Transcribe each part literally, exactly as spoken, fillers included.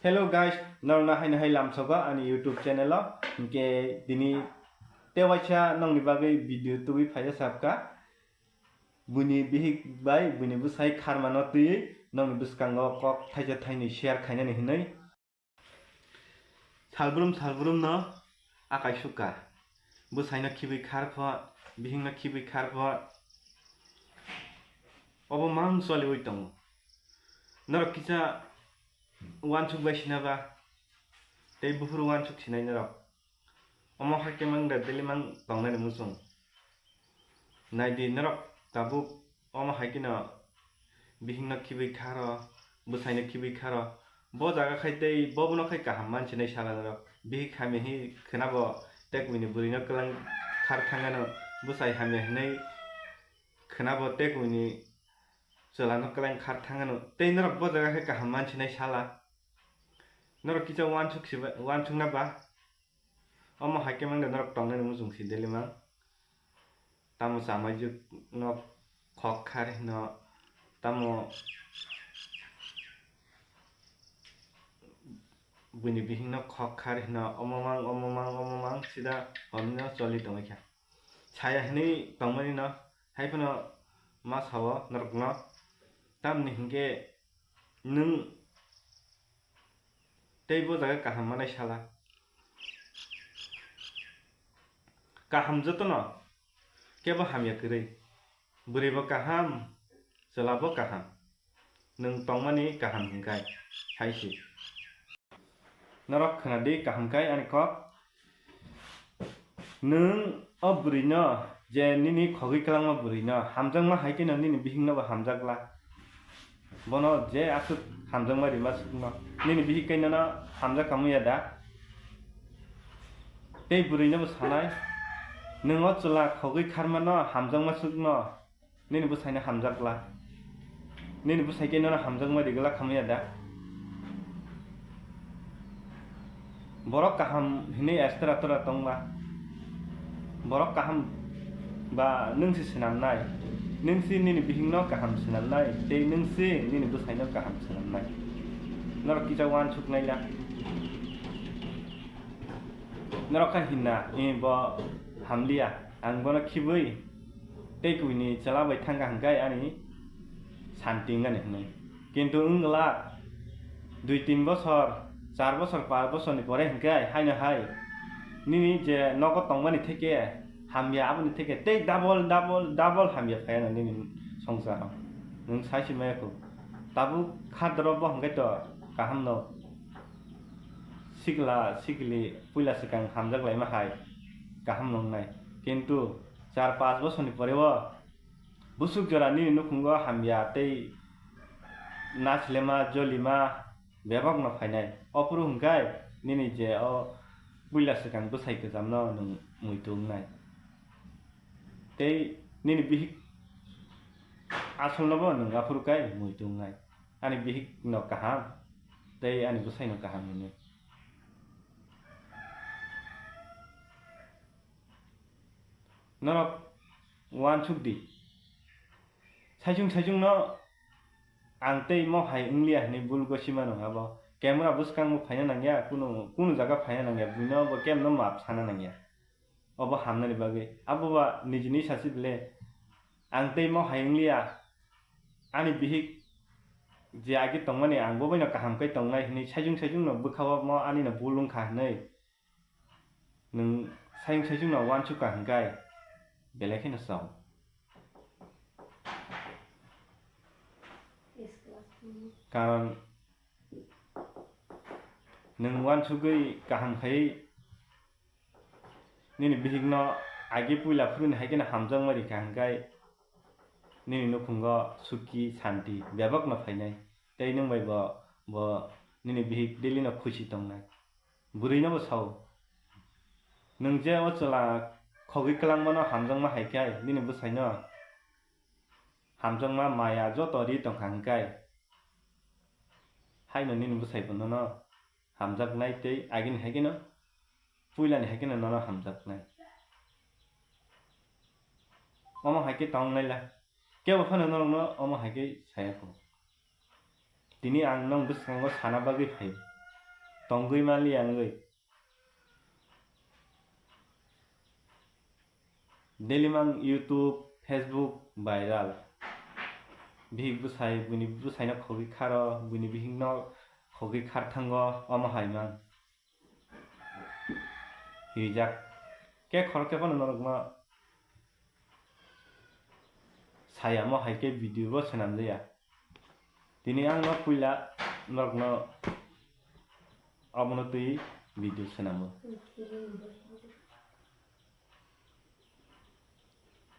Hello guys, norokno haino hai lamsogo ani YouTube channel o. Hinkhe tini tewaisa nongni bagwi video tubui phaija sabkha. Buini bihik bai buini bwsai kharmano twiwi nongni bwskango kok thaisa thainwi share khainani hinwi. Salbrum salbrumno akai sukha. Bwsaino khibwi kharkho, bihikno khibwi kharkho. Obo mang choliwi tongo. Norok kisa uansuk bai sinaba, tei buphuru uansuk sinai norok. Omo hai khe mang da daily mang tongnani muchung. Naidi norok tabuk omo hai kheno bihikno khibwi kharo, bwsaino khibwi kharo. Bo jaga khai tei bobono khai kaham mansinai sala norok. Bihik hamya hi khwnabo tekwini bwrwino kwlang khar thangano, bwsai hamya hinwi khwnabo tekwini chwlano kwlang khar thangano. Tei norok bo jaga khai kaham mansinai sala. Norok kisa uansuk siba, uansukna ba. Omo hai khe mangda norok tongnani muchung si daily mang. Tamo chamaijuk no khok khar hino, tamo buini bihik no khok khar hino, omo mang, omo mang, omo mang, sida hwnwi no choli tongwi kha. Saya hwnwi tongmani no, hai phano ma sao norok no, tamni hinkhe nwng tei bo jaga kaham manai sala. Kaham jotono, kebo hamya kwrwi. Bwrwibo kaham, chwlabo kaham. Nwng tongmani kaham hwnkhai, hai se. Norok khwnadi kaham khai ani kok. Nwng o bwrwino, je nini khogwi kwlangma bwrwino, hamjakma hai kheno nini bihiknobo hamjakla. Bono je aswk hamjakma rima swkno, nini bihik khe nono hamjak kamwi ya da? Tei bwrwinobo sanai, nwng o chwla khogwi kharmano hamjakma swkno, nini bwsaino hamjakla. Nini bwsai khe nono hamjakma rigwla khamya da? Borok kaham hinwi estra tora tongma. Borok kaham ba nwng se swnamnai. Nwng se nini bihikno kaham swnamnai, tei nwng se nini bwsaino kaham swnamnai. Norok kisa uansuk naila. Norok kha hinna, "Eh, bo hamliya, ang bono khibwi tei kuini chwla bai thangkha hwnkhe ani santi wngnani," hwnwi. Kintu wng glak, dui tin bosor, char bosor, panch bosorni pore hwnkhe haino hai nini je nogo tongmani theke hamya, aboni theke tei double, double, double hamya phaiano nini songsaro. Nwng sai se maya kho. Tabuk khadoro bo hwnkhe to kaham no. Sikla sikli puila swkang hamjak laima hai kaham nungnai. Kintu char panch bosorni pore o bwswk jora nini nukhungo hamya tei nasilema jolima bebak no phainai. Ophuru hwnkhe nini je o puila swkang bwsai kwcham no nwng muitu wngnai. Tei nini bihik asol no bo nwng aphuru kai muitu wngnai. Ani bihik no kaham tei ani bwsai no kaham hwnwi. Norok uansuk di. Saichung saichung no ang tei mo hai wngliya hwnwi bul gosi mano abo. Camera bwskango phaina nangya, kunu, kunu jaga phaina nangya, buino bo kemno map sana nangya. Obo hamnani bagwi. Abo ba nijini sasi bile. Ang tei mo hai wngliya. Ani bihik je agi tongmani ang bo baino kaham khe tongnai hwnwi saichung saichung no bwkha o mo ani no bul wngkha hwnwi. Nwng sayung saichung no uansuk kha hwnkhe belai kheno chao. Karon nwng uansugwi kaham khaiwi nini bihikno agi puila phuruni hai kheno hamjakma rikha hwnkhe nini nukhungo suki santi bebakno phainai tei nwng bai bo, bo nini bihik daily no khusi tongnai. Bwrwino bo sao, "Nwng je o chwla khogwi kwlangmano hamjakma hai khe nini bwsaino hamjakma maya joto ri tongkha hwnkhe, haino nini bwsai bo nono hamjaknai tei agini hai kheno puilani hai kheno nono hamjaknai." Omo hai khe tong naila. Kebo phano norokno omo hai khe saya kho. Tini ang nong bwskango sana bagwi phaio. tongwi manliya wngwi. Daily mang YouTube, Facebook viral. Bihik bwsai, buini bwsaino khogwi kharo, buini bihikno khogwi khar thango, omo hai mang. Rijak. Khe khorok khe phano norokno saya, omo hai khe video bo swnam jaya. Tini ang no puila norokno obono twi video swnamo.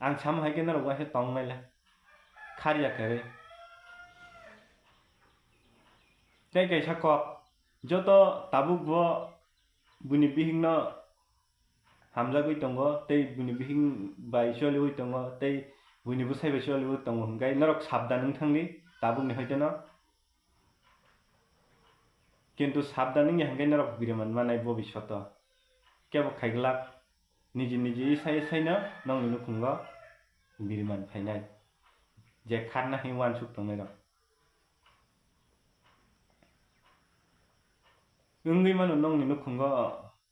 Ang samo hai khe norok waisa tong naila. Kharya khe re. Tei kaisa kok, joto tabuk bo buini bihikno hamjagwi tongo, tei buini bihik bai choliwi tongo, tei buini bwsai bai choliwi tongo, hwnkhe norok sabdan wng thangdi tabukni hoiteno. Kintu sabdan wngya hwnkhe norok biriman manai bobishoto. Kebo khaiglak niji niji isai isaino nokni nukhungo biriman phainai. Je kharna hwnwi uansuk tongnairok. Wngwi mano nokni nukhungo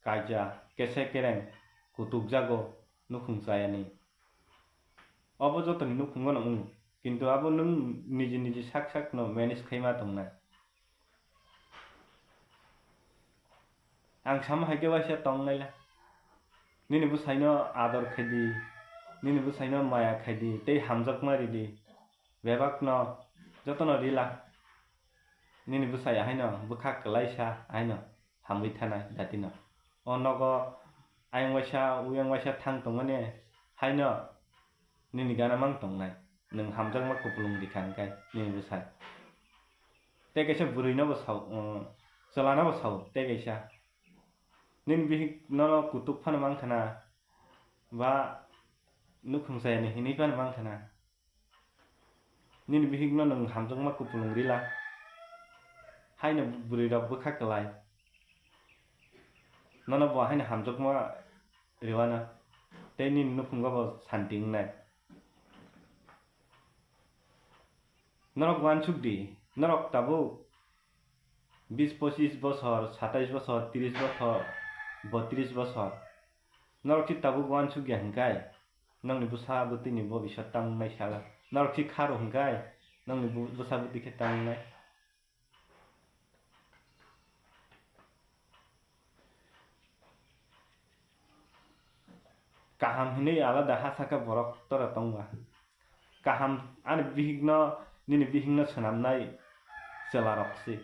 kaija, kese kereng, kutuk jago, nukhung chayani. Obo jotoni nukhungo no wngo, kintu abo nwng niji niji sak sak no manage khaima tongnai. Ang samo hai khe waisa tong naila. Nini bwsaino ador khaidi, nini bwsaino maya khaidi, tei hamjakma ridi. Bebakno jotono rila. Nini bwsai ahaino bwkha kwlaisa ahaino hamwi thanai datino. O nogo ayang waisa, uyang waisa thang tongmani haino nini gana mang tongnai. Nwng hamjakma kupulung rikha hwnkhe nini bwsai. Tei kaisa bwrwino bo sao, um, chwlano bo sao tei kaisa. Nini bihik nono kutuk phano mang khana, ba nukhung chayani hinwi phano mang khana. Nini bihikno nwng hamjakma kupulung rila. Haino bwrwirok bwkha kwlai. Nono bo haino hamjakma rwano. Tei nini nukhungo bo santi wngnai. Norok uansuk di, norok tabuk bis pochis bosor, satais bosor, tris bosor, botris bosor. Norok si tabuk uansuk ya hwnkhe, nokni bwsa bwtwini bobisot tamo wngnai sala. Norok si kharo hwnkhe, nokni bu-, bwsa bwtwi khe tamo wngnai. Kaham hinwi alada ha saka borok tora tongba. Kaham ani bihikno, nini bihikno swnamnai chwlarok se.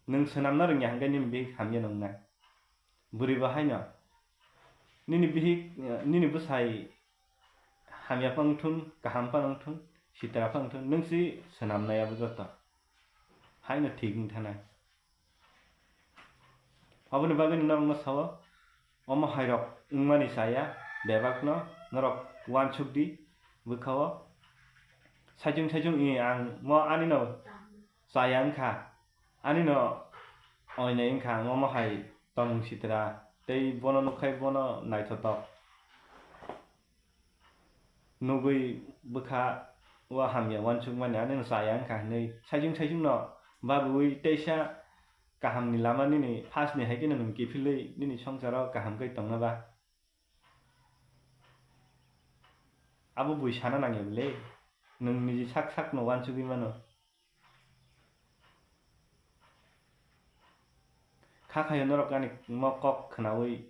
Nwng swnamna rwngya hwnkhe nini bihik hamya nwngnai. Bwrwi bo haino nini bihik, nini bwsai hamya phano wngthun, kaham phano wngthun, sitra phano wngthun, nwng se swnamnai abo joto. Haino thik wng thanai. Aboni bagwi norokno sao, omo hairok wngmani chaya, bebakno norok uansuk di bwkhao. Saichung saichung i ang mo anino chaya wngkha, anino oinai wngkha, ang omo hai tongmung sitra tei bono nukkhai bono naithotok. Nugwi bwkha o hamya uansukmani, ani no chaya wngkha hinwi saichung saichung no babwi teisa kahamni lama nini phasni hai kheno nwng kiphilwi nini songsaro kaham khe tongna ba? Abo bui sana nangya bwle, nwng niji sak sak no uansugwi mano. Kha khayo norok ani mo kok khnaui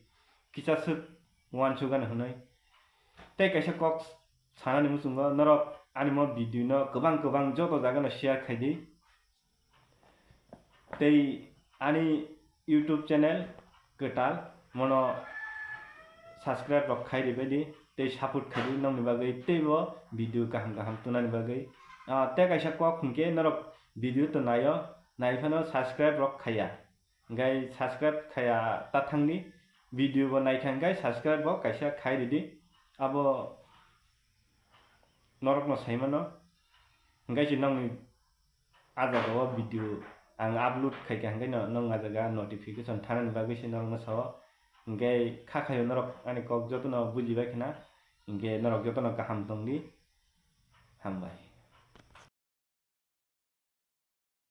kisa swk uansuk gana hwnwi. Tei kaisa kok sanani muchungo norok ani mo video no kwbang kwbang joto jaga no share khai di. Tei ani YouTube channel kwtal mono subscribe rok khai ribai di tei support khai di nokni bagwi teibo video kaham kaham tunani bagwi. Ah, tei kaisa kok hwnkhe norok video to naio, nai phano subscribe rok khaiya. Hwnkhe subscribe khaiya ta thangdi, video bo naikha hwnkhe subscribe bo kaisa khai ridi. Abo norokno saimano. Hwnkhe se nokni ah jaga o video ang upload khaikha hwnkhe no, nokni ah jaga notification thanani bagwi se norokno sao. Hwnkhe kha khaio norok ani kok jotono bujibai khna, hwnkhe norok jotono kaham tongdi. Hambai.